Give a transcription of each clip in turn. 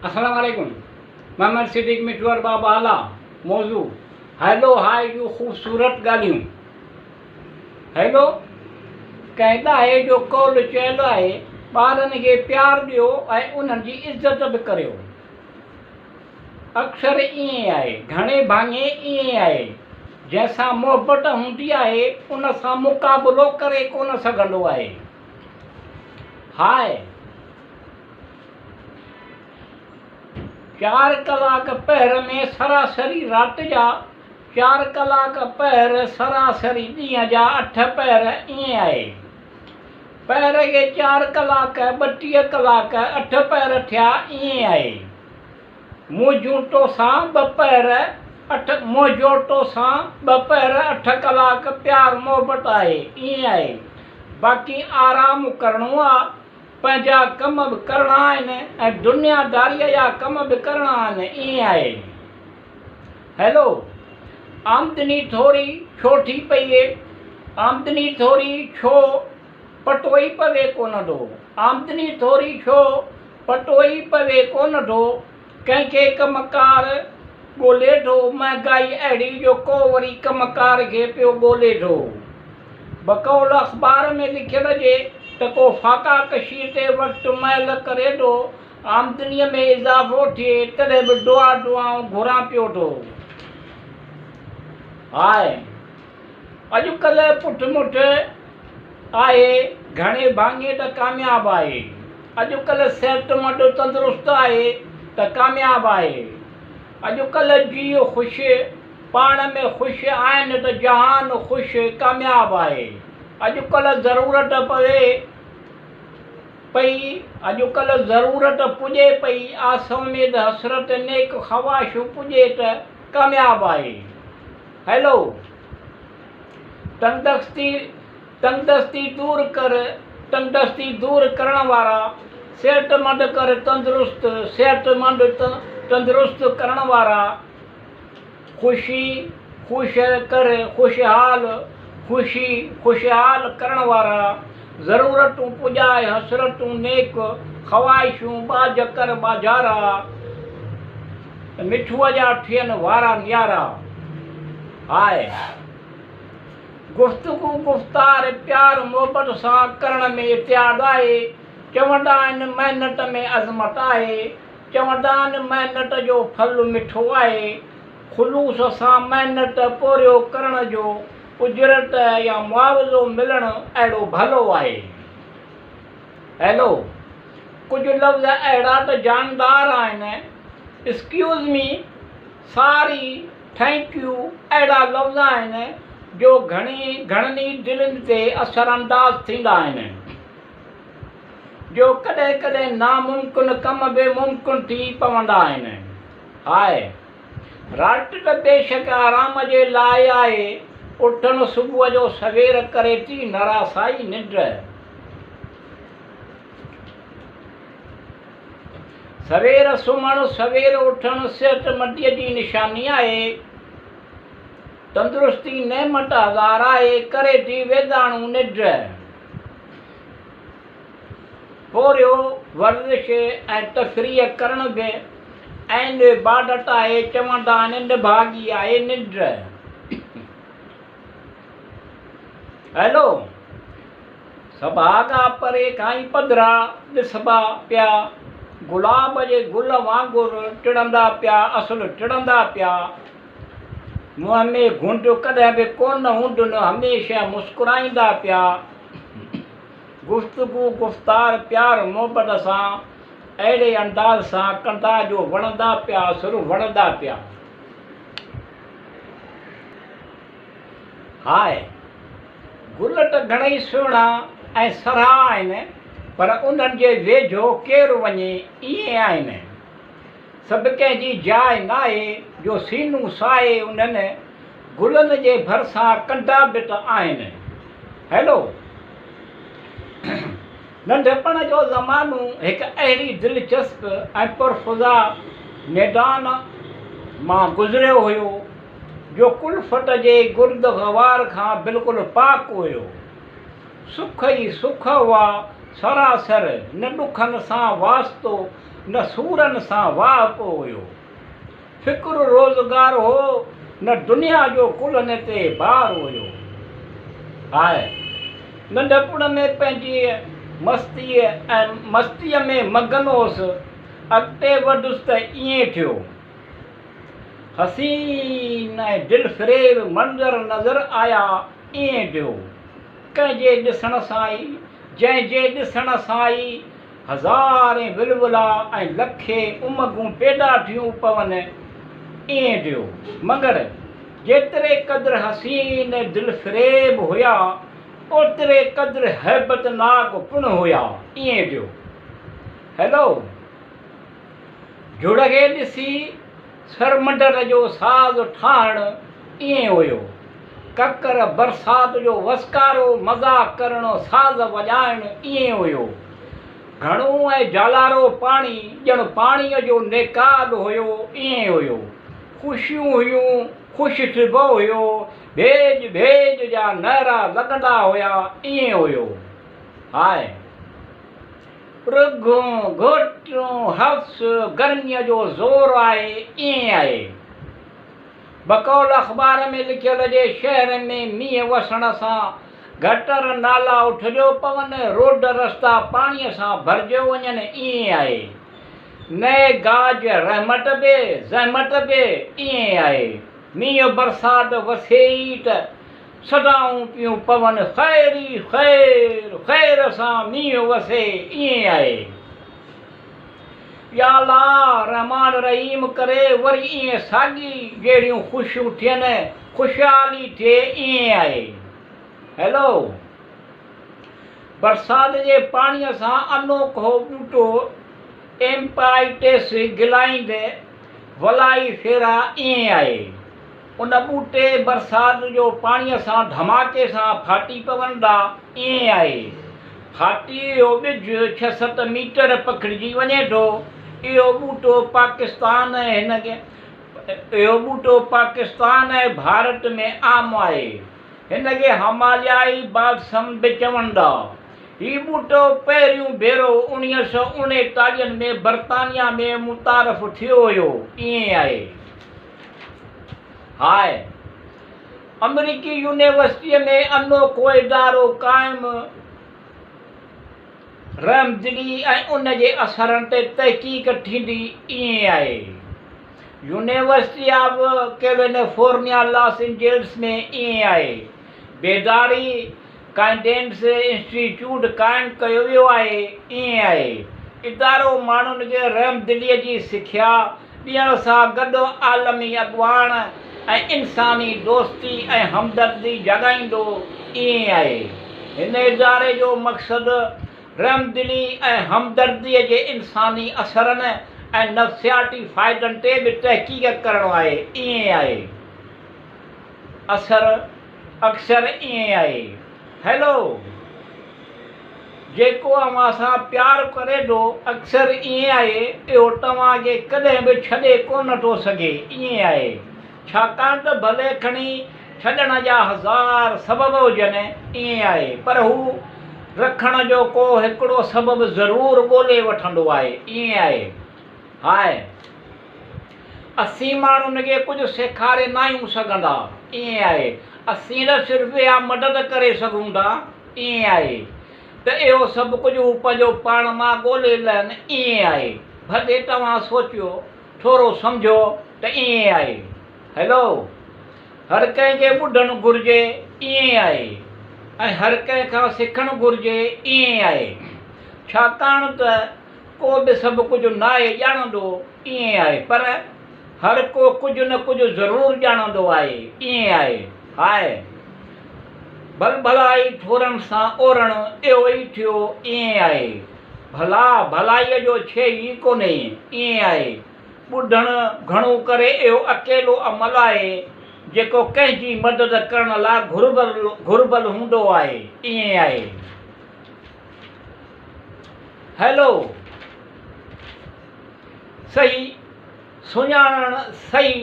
السلام عليڪم محمد صديق مٺو ارباب اعليٰ موضوع هيلو هاء جون خوبصورت ڳالهيون هيلو ڪنهن ڏاهي جو قول چيل آهي ٻارن کي پيار ڏيو ۽ انهن جي عزت به ڪريو اڪثر ائين آهي گهڻي ڀاڱي ائين آهي جنهن سان محبت هوندي آهي ان سان مقابلو ڪري ڪونه سگهندو آهي هاء چار ڪلاڪ پهر ۾ سراسري رات جا چار ڪلاڪ پهر سراسري ڏينهن جا اٺ پهر ائين آهي. پهر کي چار ڪلاڪ 32 ڪلاڪ اٺ پهر ٿيا ائين آهي. منهنجون توسان ٻه پهر اٺ منهنجو توسان ٻه پهر اٺ ڪلاڪ پيار محبت آهي ائين آهي. باقي آرام ڪرڻو آ. پنهنجا ڪم به ڪرڻا آهن ۽ دنيا داريء جا ڪم به ڪرڻا آهن، ائين آهي. هيلو! آمدني ٿوري ڇو ٿي پئي؟ آمدني ٿوري ڇو پتو ئي پوي ڪونه ٿو. آمدني ٿوري ڇو پتو ئي پوي ڪونه ٿو. ڪنهن کي ڪم ڪار ڳولي ٿو، مهنگائي اهڙي جو ڪو وري ڪم ڪار کي پيو ڳولي ٿو. بقول اخبار ۾ لکيل جي ته ڪو فاقا ڪشيء تي وقت مهل ڪري ٿو، آمدنيء ۾ اضافو ٿئي تڏهن به دعا دعائون گهران پيو ٿو. هاء! اڄڪلهه پٺ مٺ آهي، گهڻي ڀاڱي ته ڪامياب آهي. اڄڪلهه صحتمند تندرست آهي ته ڪامياب آهي. اڄڪلهه جيء خوش، پاڻ ۾ خوش آهن ته جهان خوش، ڪامياب آهي. اڄڪلهه ضرورت پوي پئي، اڄڪلهه ضرورت پڄي پئي، آس اميد حسرت نيڪ خواهشون پڄي ته ڪامياب آهي. هيلو! تنگدستي تنگدستي دور ڪر تنگدستي دور ڪرڻ وارا، صحتمند ڪر تندرست صحتمند تندرست ڪرڻ وارا، خوشي خوش ڪر خوشحال خوشي خوشحال ڪرڻ وارا، ضرورتون پڄاء حسرتون نيڪ خواهشون ٻاجهه ڪر ٻاجهارا، ته مٺوء جا ٿين وارا نيارا. هاء! گفتگو گفتار پيار محبت سان ڪرڻ ۾ اتحاد آهي. چوندا آهن محنت ۾ عظمت آهي. چوندا آهن محنت جو ڦل مٺو آهي. خلوص سان محنت پورهيو ڪرڻ جو اجرت يا معاوضو ملڻ اهڙو ڀلو آهي. هيلو! ڪجهه لفظ اهڙا ته جاندار آهن، excuse me, sorry, thank you اهڙا لفظ آهن جو گهڻي گهڻن ئي دلين تي اثر انداز ٿيندا آهن، جو ڪڏهن ڪڏهن ناممڪن ڪم به ممڪن ٿي پوندا آهن. هاء! رات ته بيشڪ آرام جي لاء آهي، اٿڻ صبح جو سوير ڪري ٿي نراسائي ننڊ. سوير سمهڻ، سوير اٿڻ صحتمنديء جي نشاني آهي. تندرستي نعمت هزار آهي، ڪري ٿي ويڳاڻو ننڊ. پورهيو، ورزش ۽ تفريح ڪرڻ به عين عبادت آهي، چوندا آهن نڀاڳي آهي ننڊ. هيلو! سڀاڳا پري کان ئي پڌرا ڏسبا پيا، گلاب جي گل وانگر ٽڙندا پيا، اصل ٽڙندا پيا. منهن ۾ گهنڊ ڪڏهن به ڪونه هوندن، هميشه مسڪرائيندا پيا. گفتگو، گفتار، پيار محبت سان اهڙي انداز سان ڪندا جو وڻندا پيا، اصل وڻندا پيا. هاء! گل ته گهڻئي سهڻا ۽ سرها آهن، پر انهن جي ويجهو ڪير وڃي، ائين آهن. سڀ ڪنهن جي جاء ناهي جو سينو ساهي انهن گلن جي ڀرسان ڪنڊا به ته آهن. هيلو! ننڍپڻ جو زمانو هڪ اهڙي دلچسپ ۽ پرفضا ميدان مان گذريو هيو، جو ڪلفت جي گرد غبار کان بلڪل پاڪ هيو. سک ئي سک هئا، سراسر نه ڏکن سان واسطو نه سورن سان واهپو هيو. فڪر روزگار هو، نه دنيا جو ڪلهن تي بار هيو. آء ننڍپڻ ۾ پنهنجيء مستيء ۽ مستيء ۾ مگن هوس، اڳتي وڌس ته ائين ٿيو. حسين ۽ دلفريب منظر نظر آيا، ائين ٿيو. ڪنهن جي ڏسڻ سان ئي، جنهن جي ڏسڻ سان ئي هزارين ولولا ۽ لکين امنگون پيدا ٿيون پون، ائين ٿيو. مگر جيتري قدر حسين ۽ دلفريب هيا، اوتري قدر هيبتناڪ پڻ هيا، ائين ٿيو. هيلو! جھڙ کي ڏسي سرمنڊل جو ساز ٺاهڻ ائين هيو. ڪڪر برسات جو وسڪارو مذاق ڪرڻ ساز وڄائڻ ائين هيو. گهڻو ۽ جالارو پاڻي ڄڻ پاڻيء جو نيڪال هيو ائين هيو. خوشيون هيون خوش ٿبو هيو ڀيڄ ڀيڄ جا نعرا لڳندا هيا ائين هيو. هاء! رڳون، گهوٽون، حفص، گرميء جو زور آهي، ائين آهي. بقول اخبار ۾ لکيل جي شهر ۾ مينهن وسڻ سان گٽر نالا اٿليو پون، روڊ رستا پاڻيء سان ڀرجيو وڃن، ائين آهي. نئين گاج رحمت به، زحمت به، ائين آهي. مينهن برسات وسي ئي ته صدائون پيون پون خير ئي خير، خير سان مينهن وسي ائين آهي. يا الله رحمان رحيم ڪري وري ائين ساڳي جهڙيون خوشيون ٿين خوشحالي ٿئي ائين آهي. هيلو برسات جي پاڻيء سان انوکو ٻوٽو ايمپائٽس گلائينڊ ولائي فيرا ائين آهي. ان ٻوٽي برسات جو پاڻيء سان ڌماڪي سان ڦاٽي پوندا، ائين آهي. ڦاٽي اهو ٻج ڇهه ست ميٽر پکڙجي وڃي ٿو. اهو ٻوٽو پاڪستان ۽ هن اهو ٻوٽو پاڪستان ۽ ڀارت ۾ عام آهي. هن کي هماليائي بالسم به چوندا. هي ٻوٽو پهريون ڀيرو اوڻيهه سؤ اڻيتاليهن ۾ برطانيا ۾ متعارف ٿيو هيو، ائين آهي. هاء آمريڪي يونيورسٽيء ۾ انوکو ادارو قائم رحمدلي ۽ ان جي اثرن تي تحقيق ٿيندي ائين آهي. University of California Los Angeles ۾ ائين آهي. بيداري ڪائنڊنس انسٽيٽيوٽ قائم ڪيو ويو آهي، ائين آهي. ادارو ماڻهن کي رحمدليء جي سکيا ڏيڻ سان گڏ عالمي اڳواڻ ۽ انساني دوستي ۽ همدردي جاڳائيندو، ائين آهي. هن اداري جو مقصد رحمدلي ۽ همدرديء جي انساني اثرن ۽ نفسياتي فائدن تي به تحقيق ڪرڻ آهي، ائين آهي. اثر اڪثر ائين آهي. هيلو! جيڪو اوهان سان پيار ڪري ٿو، اڪثر ائين آهي، اهو توهان کي ڪڏهن به ڇڏي ڪونه ٿو سگهي، ائين آهي. ڇاڪاڻ ته ڀلي کڻي ڇڏڻ جا هزار سبب هجن، ائين آهي، پر هو رکڻ جو ڪو هڪڙو سبب ضرور ڳولي وٺندو آهي، ائين آهي. هاء! اسين ماڻهن کي ڪجهه سيکاري ناهيون سگهندا، ائين آهي. اسين ته صرف اها مدد ڪري سگهون ٿا، ائين آهي، ته اهو سڀ ڪجهه هو پنهنجو پاڻ مان ڳولي لهن، ائين آهي. ڀلي توهان سوچيو، ٿورو سمجهو ته ائين آهي. هيلو! هر ڪنهن کي ٻڌڻ گهرجي، ائين آهي. ۽ هر ڪنهن کان سکڻ گهرجي، ائين آهي. ڇاڪاڻ ته ڪو به سڀ ڪجهه ناهي ڄاڻندو، ائين آهي، پر هر ڪو ڪجهه نه ڪجهه ضرور ڄاڻندو آهي، ائين آهي. هاء! ڀل ڀلائي ٿورن سان اورڻ، اهو ئي ٿيو، ائين آهي. ڀلا ڀلائيء جو ڇيهه ئي ڪونهي، ائين آهي. ٻڌڻ گهڻو ڪري اهو اڪيلو عمل آهي، جيڪو ڪنهن جي مدد ڪرڻ لاء گهربل هوندو آهي، ائين آهي. هيلو! صحيح سڃاڻڻ صحيح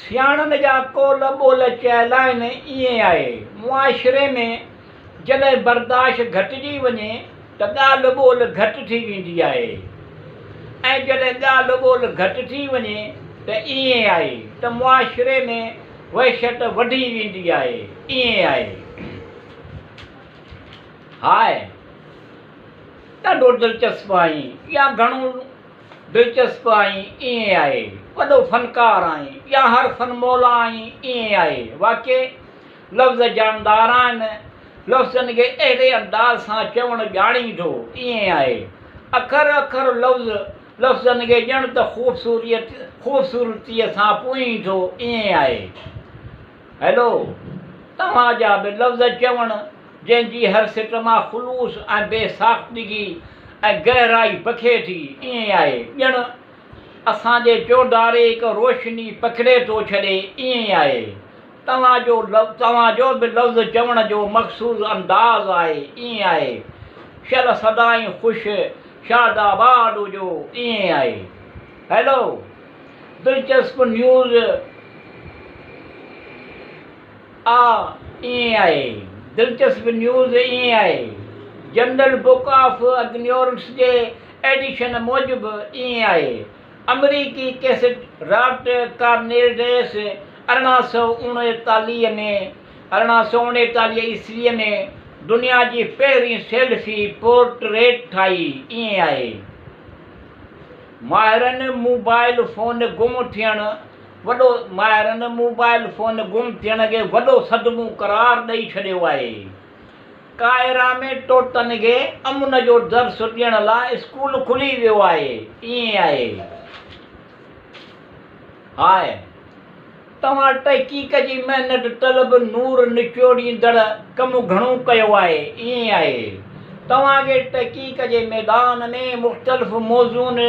سياڻن جا قول ٻول چيل آهن ائين آهي. معاشري ۾ جڏهن برداشت گهٽجي وڃي ته ڳالهه ٻولهه گهٽ ٿي ويندي آهي. ۽ جڏهن ڳالهه ٻولهه گهٽ ٿي وڃي ته ائين آهي ته معاشري ۾ وحشت وڌي ويندي آهي. ائين آهي. هاء! ڏاڍو دلچسپ آهين يا گهڻو دلچسپ آهين. ائين آهي. وڏو فنڪار آهين يا هر فن مولا آهين. ائين آهي. واقعي لفظ جاندار آهن. لفظن کي اهڙي انداز سان چوڻ ڄاڻين ٿو. ائين آهي. اکر اکر لفظ لفظن کي ڄڻ ته خوبصورتيء سان پوئين ٿو. ائين آهي. هيلو! توهان جا به لفظ چوڻ جنهن جي هر سٽ مان خلوص ۽ بي ساختگي ۽ گهرائي بکي ٿي. ائين آهي. ڄڻ اسان جي چوڌاري هڪ روشني پکڙي ٿو ڇڏي. ائين آهي. توهان جو توهان جو به لفظ چوڻ جو مخصوص انداز آهي. ائين آهي. شل سدائين خوش شاد آباد هجو. ائين آهي. هيلو! دلچسپ نيوز آ. ائين آهي. دلچسپ نيوز ائين آهي. جنرل بڪ آف اگنيورنس جي ايڊيشن موجب ائين آهي. آمريڪي ڪيسٽ رابرٽ ڪارنيلڊيس 1839 ۾ 1839 عيسويء ۾ دنيا جي پهرين سيلفي پورٽريٽ ٺاهي. ائين آهي. ماهرن موبائل فون گم ٿيڻ وڏو ماهرن موبائل فون گم ٿيڻ کي وڏو صدمو قرار ڏئي ڇڏيو آهي. قاهره ۾ طوطن کي امن جو درس ڏيڻ لاء اسڪول کلي ويو آهي. ائين آهي. هاء! توهان تحقيق جي محنت طلب نور نچوڙيندڙ ڪم گهڻو ڪيو آهي. ائين آهي. توهان کي تحقيق جي ميدان ۾ مختلف موضوعن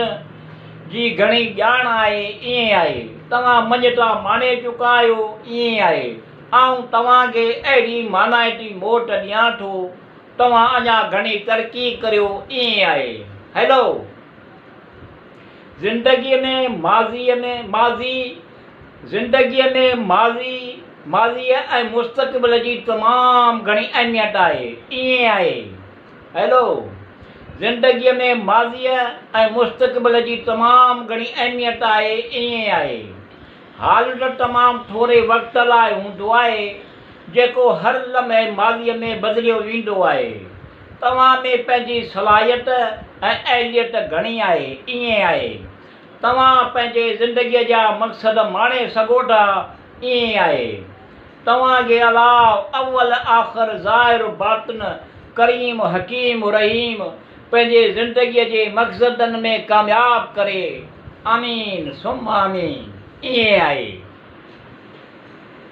جي گهڻي ڄاڻ آهي. ائين آهي. توهان مڃتا ماڻي چڪا آهيو. ائين آهي. آئون توهان کي اهڙي مانائتي موٽ ڏيان ٿو، توهان اڃا گهڻي ترقي ڪريو، ائين آهي. هيلو! زندگيء ۾ ماضيء ۾ ماضي، زندگيء ۾ ماضي، ماضيء ۽ مستقبل جي تمام گهڻي اهميت آهي، ائين آهي. هيلو! زندگيء ۾ ماضيء ۽ مستقبل جي تمام گهڻي اهميت آهي، ائين آهي. حال ته تمام ٿوري وقت لاء هوندو آهي، جيڪو هر لمحي ماضيء ۾ بدليو ويندو آهي. توهان ۾ پنهنجي صلاحيت ۽ اهليت گهڻي آهي، ائين آهي. توهان پنهنجي زندگيء جا مقصد ماڻي سگهو ٿا، ائين آهي. توهان کي الله اول آخر ظاهر باطن ڪريم حڪيم رحيم پنهنجي زندگيء جي مقصدن ۾ ڪامياب ڪري. آمين ثم آمين. ائين آهي.